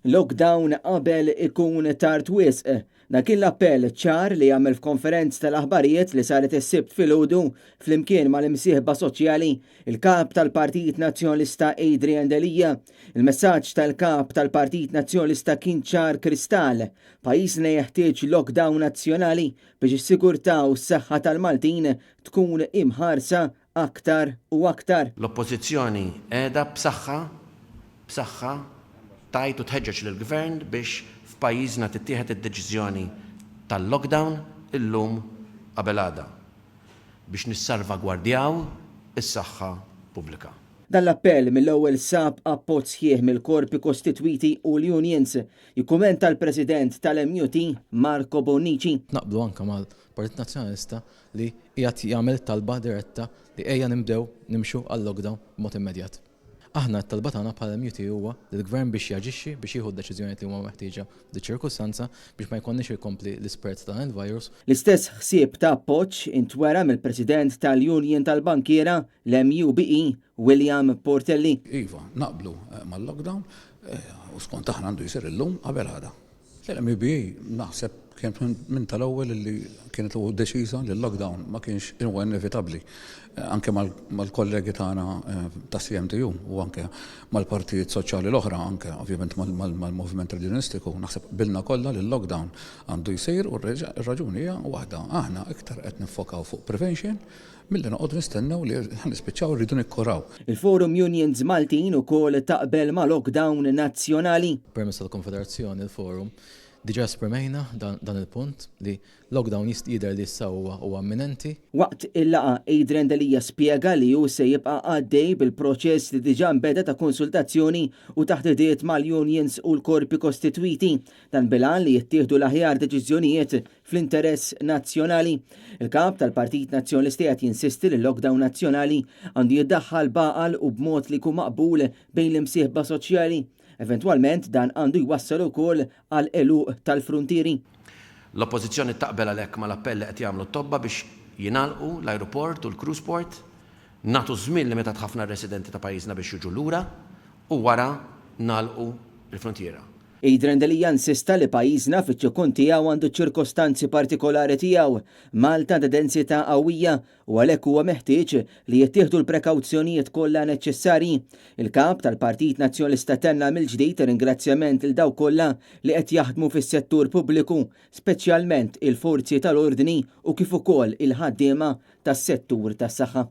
Lockdown qabel ikun tard wisq. Dan kien l-appell ċar li għamel f'konferenza tal-aħbarijiet li saret is-Sibt filgħodu flimkien mal-imsieħba soċjali il-Kap tal-Partit Nazzjonalista Adrian Delia. Il-messaġġ tal-Kap tal-Partit Nazzjonalista kien ċar kristall, pajjiżna jeħtieġ lockdown nazzjonali biex is-sigurtà u s-saħħa tal-Maltin tkun imħarsa aktar u aktar. L-Oppożizzjoni qiegħda b'saħħa b'saħħa tgħid u tħeġġeġ lill-Gvern biex f'pajjiżna tittieħed id-deċiżjoni tal-lockdown illum qabel għada biex nissalvagwardjaw is-saħħa pubblika. Dan l-appell mill-ewwel sab appoġġ sħiħ mill-korpi kostitwiti u l-unions, jikkumenta l-President tal-MUT Marco Bonnici. Naqblu anke mal-Partit Nazzjonalista li qiegħed jagħmel talba diretta li ejja nibdew nimxu għal-lockdown b'mod immedjat. Aħna t-talba tagħna bħala MUT huwa lill-Gvern biex jaġixxi biex jieħu d-deċiżjonijiet li huma meħtieġa f'diċ-ċirkustanza biex ma jkollniex ikompli l-ispread ta' dan il-virus. L-istess ħsieb ta' appoġġ intwera mill-President tal-Union tal-Bankiera, l-MUBE, William Portelli. Iva, naqblu mal-lockdown u skont aħna għandu jsir illum qabel għada. L-MEBA naħseb kien minn tal-ewwel li kienet deċiża li l-lockdown ma kienx huwa inevitabbli. Anke mal-kollegi tagħna tas-CMTU u anke mal-partijiet soċjali l-oħra, anke ovvjament mal-moviment trade-unionistiku, naħseb qbilna kollha li l-lockdown għandu jsir u r-raġuni hija waħda, aħna iktar qed niffokaw fuq prevention milli noqogħdu nistennew li ħa nispiċċaw irridu nikkuraw. Il-Forum Unions Maltin ukoll taqbel ma' lockdown nazzjonali. Permezz tal-Konfederazzjoni, il-Forum, diġà esprimejna dan il-punt li lockdown jidher li issa huwa huwa imminenti. Waqt il-laqgħa, Adrian Delia spjega li hu se jibqa' għaddej bil-proċess li diġà nbeda ta' konsultazzjoni u taħdidiet mal-unions u l-korpi kostitwiti. Dan bil-għan li jittieħdu l-aħjar deċiżjonijiet fl-interess nazzjonali. Il-Kap tal-Partit Nazzjonalista qiegħed jinsisti li l-lockdown nazzjonali għandu jiddaħħal b'għaqal u b'mod li jkun maqbul bejn l-imsieħba soċjali. Eventwalment dan għandu jwassal ukoll għal għeluq tal-fruntieri. L-Oppożizzjoni taqbel għalhekk mal-appell li qed jagħmlu t-tobba biex jingħalqu l-ajruport u l-cruise port, nagħtu żmien limitat ħafna r-residenti ta' pajjiżna biex jiġu lura u wara nagħlqu l-fruntiera. Adrian Delia insista li pajjiżna fiċ-ċokon tiegħu għandu ċ-ċirkostanzi partikolari tiegħu. Malta għandha densità qawwija u għalhekk huwa meħtieġ li jittieħdu l-prekawzjonijiet kollha neċċessarji. Il-Kap tal-Partit Nazzjonalista tenna mill-ġdid ir-ringrazzjament lil dawk kollha li qed jaħdmu fis-settur pubbliku, speċjalment il-forzi tal-ordni u kif ukoll il-ħaddiema tas-settur tas-saħħa.